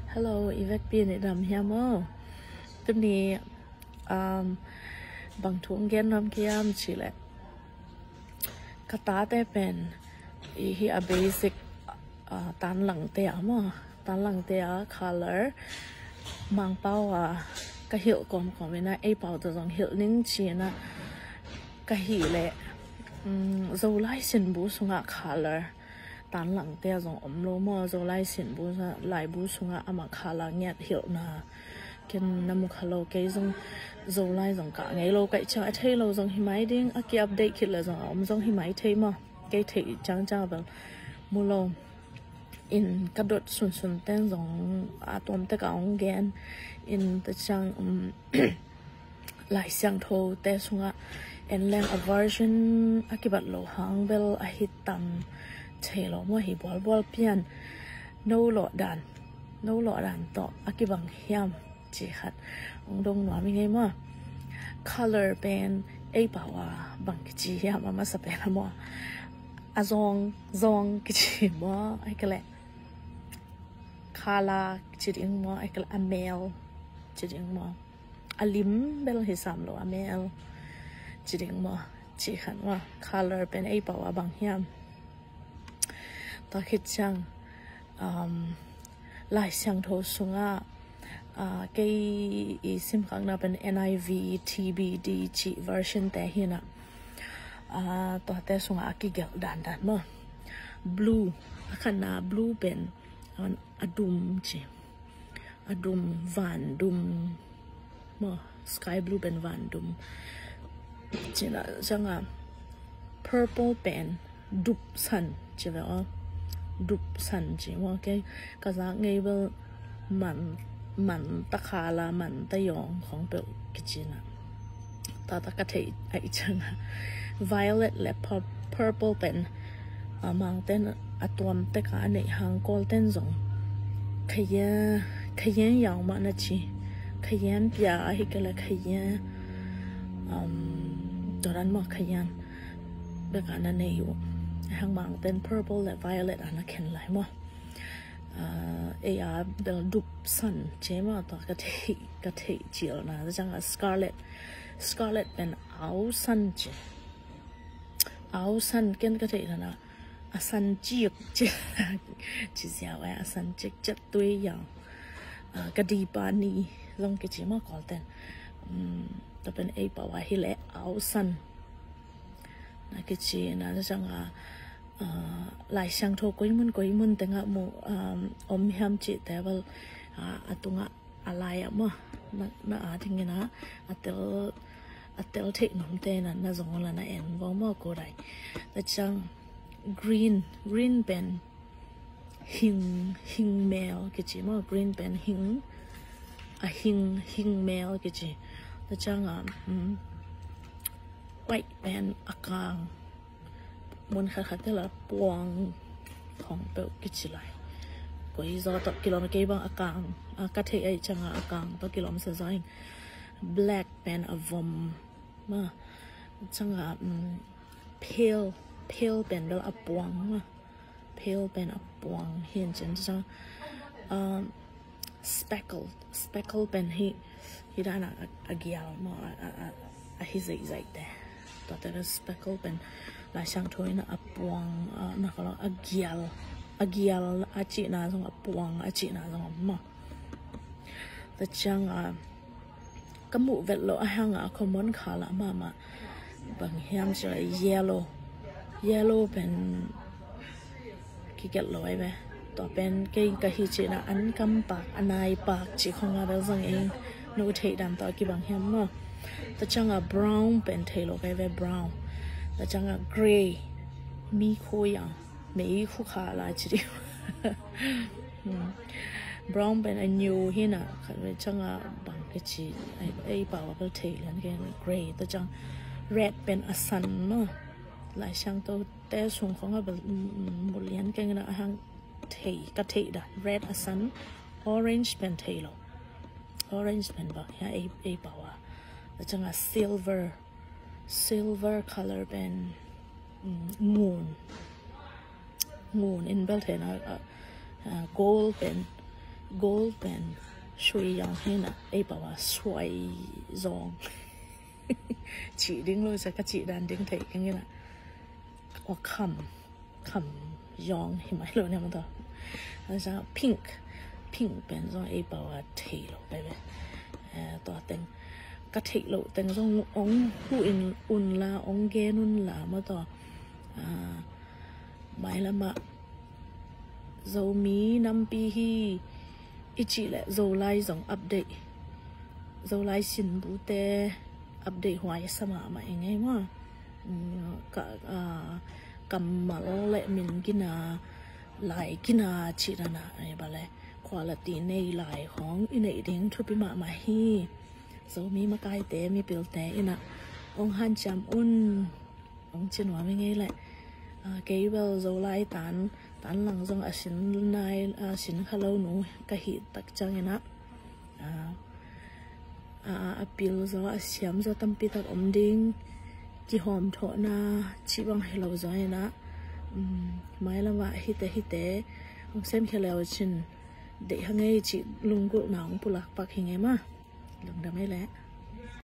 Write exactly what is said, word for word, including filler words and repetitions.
Hello, i vekpi in i dam hiam aw? Tuni, um, bang thu ong gen nuam ka hiam cih leh, ka tate pen i hi a basic, uh, tanlangte a maw, tanlangte a color Mangpau a ka hilh kawmkawm in a, ei pau tawh zong hilh ning ci-in a ka hih leh, um, Zolai sinbu sungah color tanlangte a zong om lo maw, Zolai sinbu, laibu sungah amah color ngiat hilhna ken na mu kha lo. Kei zong Zolai zong kah ngei lo ka hih ciang, a thei lo zong hi mai ding, a ki-update khit leh zong a om zong hi mai thei maw. Kei theih ciangciang bel mu lo. In ka dot sunsun ten zong a tuam tek a ong gen in, tua ciang, um, Lai Siangtho te sungah en leng a version a kibat lo hang bel a hi tam thei lo maw, hi bualbual pian. No lawh dan, no lawh dan tawh a kibang hiam cih khat ong dong nuam ing ei maw. Color pen ei pau a bang kici hiam a masa pen a maw? A zawng, zawng kici maw, ahih kei leh kala ci ding maw, ahih kei leh a mel ci ding maw? A lim bel hi sam lo, a mel ci ding maw, cih khat maw. Color pen ei pau a bang hiam? Tua khit ciang, um, Lai Siangtho sungah, uh, kei i simkhakna pen N I V, T B D cih version te hi in a, uh, tuate sungah a kigelh dandan maw. Blue, a khatna blue pen, uh, a dum ci, a dum, van dum maw, sky blue pen van dum. Cih na ciangah purple pen dup san ci ve aw. Dup san ci maw, kei ka zak ngei bel man, man ta kala, man ta yawng khong peuh kici na. Tua tua ka theih ahih ciangah violet le pur-, purple pen, a, Mangte'n a tuam tek a a neih hang, Kawlte'n zong cayenne, cayenne yau mah na ci. Cayenne pia ahih kei leh cayenne, um, tua dan maw, cayenne bek a na nei uh. Ahih hang Mangte'n purple le violet a na khen lai maw. Uh, ei a bel dup san ci maw, tua ka theih, ka theih cilna. Tua ciangah scarlet, scarlet pen au san ci. Au san, ken ka theih dan a, a san cik ci, ci ziau e, a san cik, ciat tui yau. Ah, ka di pa ni zong kici maw Kawlte'n. Um, tua pen ei pau a hi leh au san na kici na. Tua ciangah, ah, Lai Siangtho koi mun koi mun tengah mu, um, om hiam cihte bel, ah, a tungah a lai ah maw, na, na at ding in a, a tel, a tel theih nuamte na, na zong la na en vua maw, ko dai. Tua ciang green, green pen hing, hing mel kici maw, green pen hing, a hing, hing mel kici. Tua ciangah, um, white pen a kang, mun khatkhat te la puang khong peuh kici lai. Koi zaw tawh kilawm, kei bang a kang, a, ka theih ahih ciangah a kang tawh kilawm sa zaw ing. Black pen a vom maw. Ciangah, um, pale, pale pen bel a puang maw. Pale pen a puang hi in cin ciang, um, speckle, speckle pen hi, hi dan a, a, a gial maw, a, a, a, a hi zeihzeih te. Tuate pen speckle pen Lai Siangtho in a puang, a, na ka lo, a gial, a gial a cihna zong, a puang a cihna zong maw. Tua ciangah, ka muh vet loh a hang a common color mahmah bang hiam cih leh yellow. Yellow pen kigelh lo ai ve. Tua pen kei ka hi cihna an kam pak, a nai pak cih khong a bel zong ei, no theih dan tawh a kibang hiam maw. Tua ciangah brown pen thei lo kai ve, brown. Tua ciangah grey, mi khui a, mei khu kha la ci ding. Hmm. Brown pen a neu hi na, khat ve ciangah bang kici, ei, ei pau a bel thei lian kei, grey. Tua ciang red pen a san maw. Lai Siangtho te sung khong a bel, mm, mm, mu lian kei na, a hang thei, ka theih dan. Red a san, orange pen thei lo. Orange pen bang hia ei, ei pau a. Tua ciangah silver, silver color pen, mm, ngun. Ngun in bel thei na, a, a, gold pen Gold pen sui zawng hi na, ei pau a suai zawng. Cih ding lo sa, ka cih dan ding thei keng hi na. Aw, kham, kham zawng hi mai lo ne maw taw. Asa pink, pink pen zawng ei pau a thei lo pai ve. Eh, tua teng ka theih loh teng zawng ong hu in un la, ong gen un la maw taw. Ah, mailam ah Zomi nampi hi i cih leh Zolai zong update, Zolai sinbute update huai sa mahmah i ngei maw. Mm, ka, ah, kammal le min gina, lai gina cih dan a, ei bale, quality nei lai khawng i neih ding thupi mahmah hi. Zomi makaite, mipilte in ah ong hanciam un. Ong ci nuam i ngei leh, ah, kei bel Zolai tan, tan lang zong a sin nai, a sin kha lo nu ka hih tak ciangin ah, ah, a, a pil zaw, a siam zaw tampi tak om ding, kihawm thawhna cih bang hi lo zaw in ah, um, mailam ah hihte hihte ong sem khia le uh cin deih ha ngei cih lunggulhna ong pulak pak hi ngei maw. Lungdam ei leh.